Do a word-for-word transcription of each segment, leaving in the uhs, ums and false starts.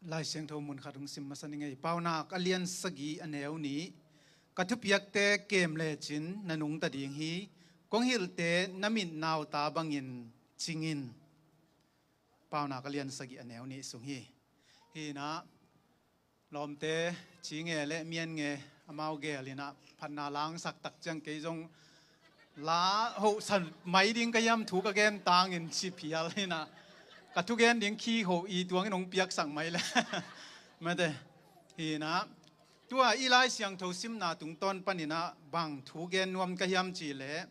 Lai Siangtho mun khat hong sim masa ni ngei. Paunak a lian sagih a neu nih. Ka thupiakte kem lecin na nungta ding hi. Kong hilhte na mit nauta bangin cing in. Paunak a lian sagih a neu nih sung hi. Hi inah lawmte, Ci Nge le Mian Nge amau gel inah phatna langsak tak ciang kei zong la hoh sa mai ding ka hiam, thu ka gen tangin ci phial inah ka thugen ding khi hoh i tuangin hong piaksak mai le. Mate. Hi inah tua i Lai Siangtho simna tungtawn paninah bang thu gen nuam ka hiam cih leh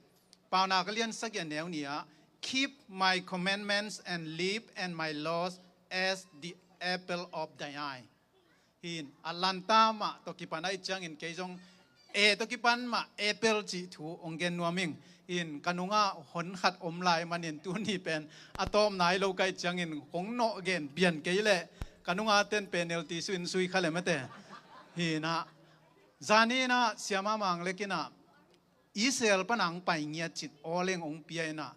Paunak a lian sagih a neu nih ah, "Keep my commandments and live, and my laws as the apple of thy eye." Hi in, Atlanta mah tawh kipan ahih ciangin kei zong A tawh kipan mah apple cih thu hong gen nuam ing. Hi in, ka nungah hon khat om lai manin tuni pen a tawp nai lo ka hih ciangin hong nawh gen pian kei leh ka nungah ten penalty sui in sui kha le mate. Hi inah zani inah Siama Mang Lek inah Israel pana hong pai ngiat cin awleng hong pia inah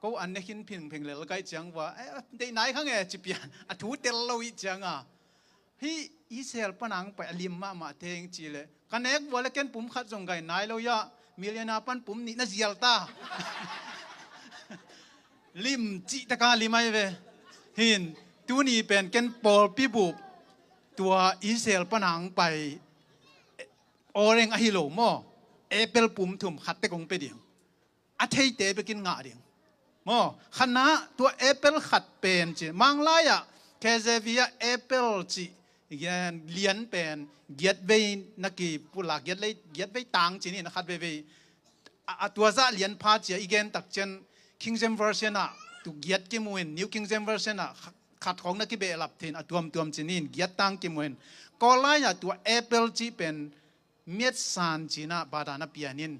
ko an ne khin phingphing lel ka hih ciang vua, "Eh, deih nai kha nge?" ci pian, a thu tel lo hih cianga, "Hih Israel pana hong pai a lim mahmah thei ing," ci leh, "Ka nek vua le ken pum khat zong gai nai lo hiah, millionaire pan pum nih na zial ta." Lim cih taka lim ahi ve. Hi in, tuni pen ken pawlpi bup tua Israel pana hong pai awleng ahi lo maw, apple pum thum khat tek hong pia ding. A theite bekin ngah ding maw. Khatna tua apple khat pen ci, Manglai ah K J V ah apple cih lian pen giat vei na kipulak, giat lei, giat vei tang ci ni na khat veivei. A, a tua zah lian pha cia i gen tak cian King James Version ah tu giat kimu in, New King James Version ah kha-, khat khawng na kibehlap thein a tuamtuam ci ni in giat tang kimu in. Kawl lai ah tua apple cih pen miatsan cinah bada na pian in.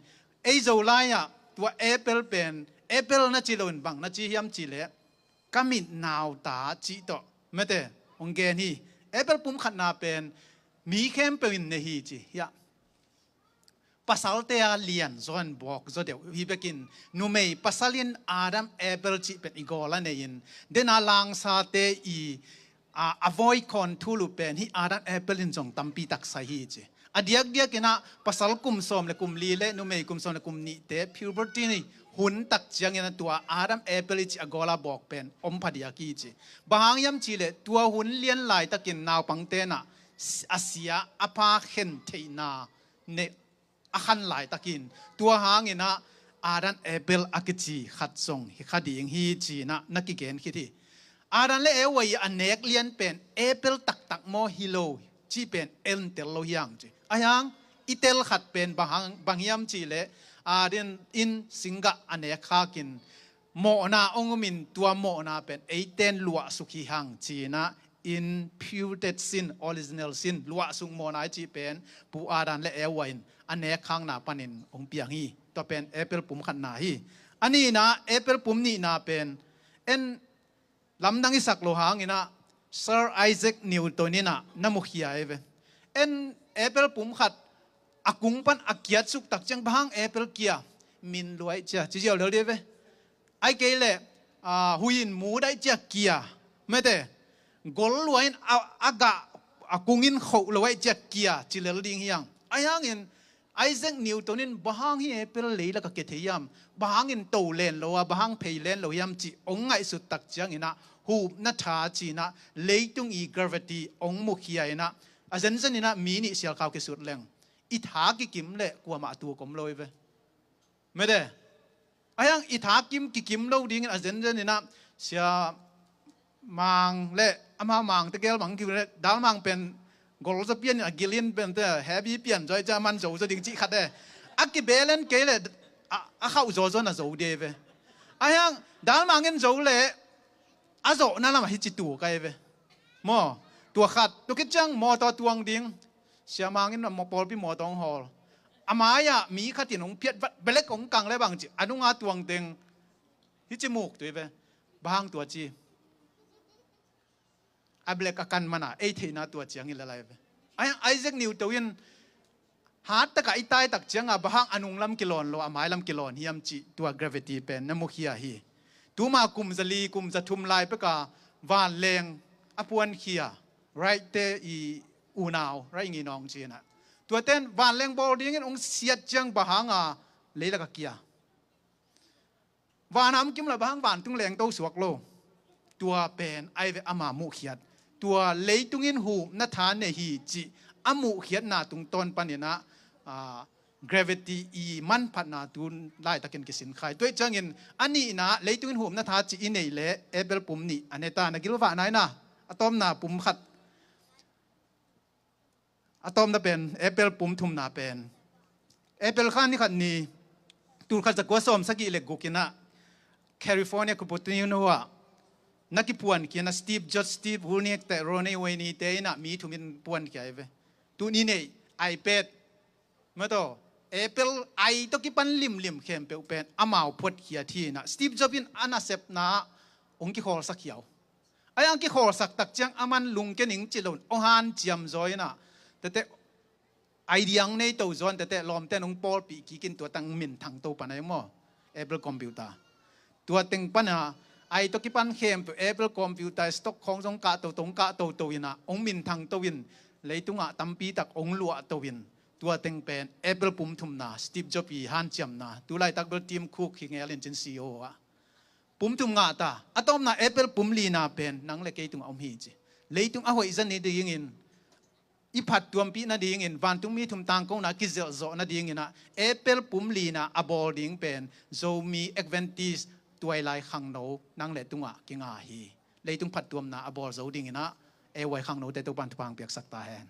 Ei Zo lai ah tua apple pen apple na ci loin bang na ci hiam cih leh ka mit nauta cih tawh mate hong gen hi. Apple pum khatna pen mi khempeuh in ne hi ci hiah. Pasalte a lian zaw in bawk zaw deuh hi bekin, numei pasal in Adam apple cih pen i gawl a nei in, dena langsate i, a, a voi khawn thulu pen hih Adam apple in zong tampi tak sai hi ci. A diakdiak inah pasal kum sawm le kum li le numei kum sawm le kum nihte puberty ni hun tak ciangin a tua Adam apple i cih a gawla bawk pen om phadiak hi ci. Bang hang hiam cih leh tua hun lian laitakin naupang tenah a sia a pha khen theihna ne a khan laitakin tua hanginah Adam apple a kici khat zong hi kha ding hi cinah na kigen khit hi. Adam le Eva i a nek lian pen apple taktak maw hi lo cih pen en tel lo hiang ci. A hiang i tel khat pen bang hang, bang hiam cih leh Adam in singgah a nek khakin mawhna ong umin tua mawhna pen eiten luahsuk hi hang cinah in pure sin, original sin, luahsuk mawhna i cih pen Pu Adam le Eva in a nek khakna panin hong piang hi. Tua pen apple pum khatna hi. A nihna, apple pum nihna pen en lamdang i sak lo hanginah Sir Isaac Newton inah na mukhia ei ve. En apple pum khat a kung pan a kiatsuk tak ciang bang hang apple kia, min luai cia ci ziau lel dih ve. Ai kei leh, a, hui in mu daih cia kia mete, gol luai in a, a gah a kung in khoh lo aih cia kia ci lel ding hiang. Ai hangin Isaac Newton in bang hang hi apple leilak a kia thei hiam, bang hangin to len lo a, bang hang phei len lo hiam cih ong ngaihsut tak cianginah hupna tha cinah leitung i gravity ong mukhia inah a zenzen inah mi nih sialkhau kisut leng i tha kikim leh kuamah a tuk om lo i ve. Mete, a hiang i tha kim kikim lo dingin a zenzen inah sia Mang le ama Mang tegel bang kiu le Dal Mang pen gol za pian in a gilin pen te heavy pian zoi cia man zo za ding cih khat e. A kibelen kei le a, a khauh zo zo na zo de ve. A hiang Dal Mang in zo le a zohna lamah hi ci tu kai ve. Maw, tua khat, tua khit ciang mawtaw tuang ding. Sia Mang in pawlpi mawtaw hong hawl. A mai-ah mi khat in hong phiat vat belek hong kang le bang ci a nunga tuang teng hi ci muk tu i ve. Bang hang tua ci a belek a kan mana ei theihna tua ciangin le lai ve. Ai, Isaac Newton in hat takah i tai tak cianga bang hang a nunglam kilawn lo a mailam kilawn hiam cih tua gravity pen na mukhia hi. Tuma kum za li kum za thum lai peka vanleng a puankhia Wright te i unau, Wright nginawng cinah, tuaten vanleng bawl dingin hong siat ciang bang hanga leilak a kia? Van a om kim la bang hang vantung lengto suak lo? Tua pen ai ve ama muhkhiat. Tua leitungin hupna tha nei hi cih a muhkhiatna tungtawn paninah, ah, gravity i manphatna tu laitakin kisinkhai. Tua ih ciangin a nihna leitungin hupna tha cih i neih leh apple pum nih a neta, na gilvahna inah a tawpna pum khat, a tawpna pen apple pum thumna pen. Apple kha ni khat ni, tul khat zakua sawm sagih le guk inah California Cupertino ah na kipuan kia na Steve Jobs, Steve Wozniak te, Ronnie Wayne te inah mi thumin puan kia i ve. Tuni neih iPad, mato, Apple ai tawh kipan limlim khempeuh pen amau phuatkhiat hi inah Steve Jobs in a nasepna hong kikhawlsak hiau. Ai ang kikhawlsak tak ciang aman lungke ning ci loin hong hanciam zaw inah tete idea hong nei to zaw in tete lawmten hong pawlpih kikin tua tang minthang to pan ai maw? Apple computer. Tua teng pana ai tawh kipan khempeuh Apple computer stock khawng zong kah toto hong kah toto inah hong minthang to in leitungah tampi tak hong luah to in tua teng pen Apple pum thumna, Steve Jobs i hanciamna, tu laitak bel Tim Cook hi ngel in cin C E O ah. Pum thum ngah ta, a tawpna Apple pum lina pen nang le kei tungah om hi ci. Leitung a hoih zani dingin, i phattuampih nadingin, vantungmi thum tangkona kizelhzawh nadinginah Apple pum lina a bawl ding pen Zomi Adventist tuailai khangno nang le tungah kinga hi. Leitung phattuamna a bawl zo dinginah A Y khangnote Topan thupha hong piaksak ta hen.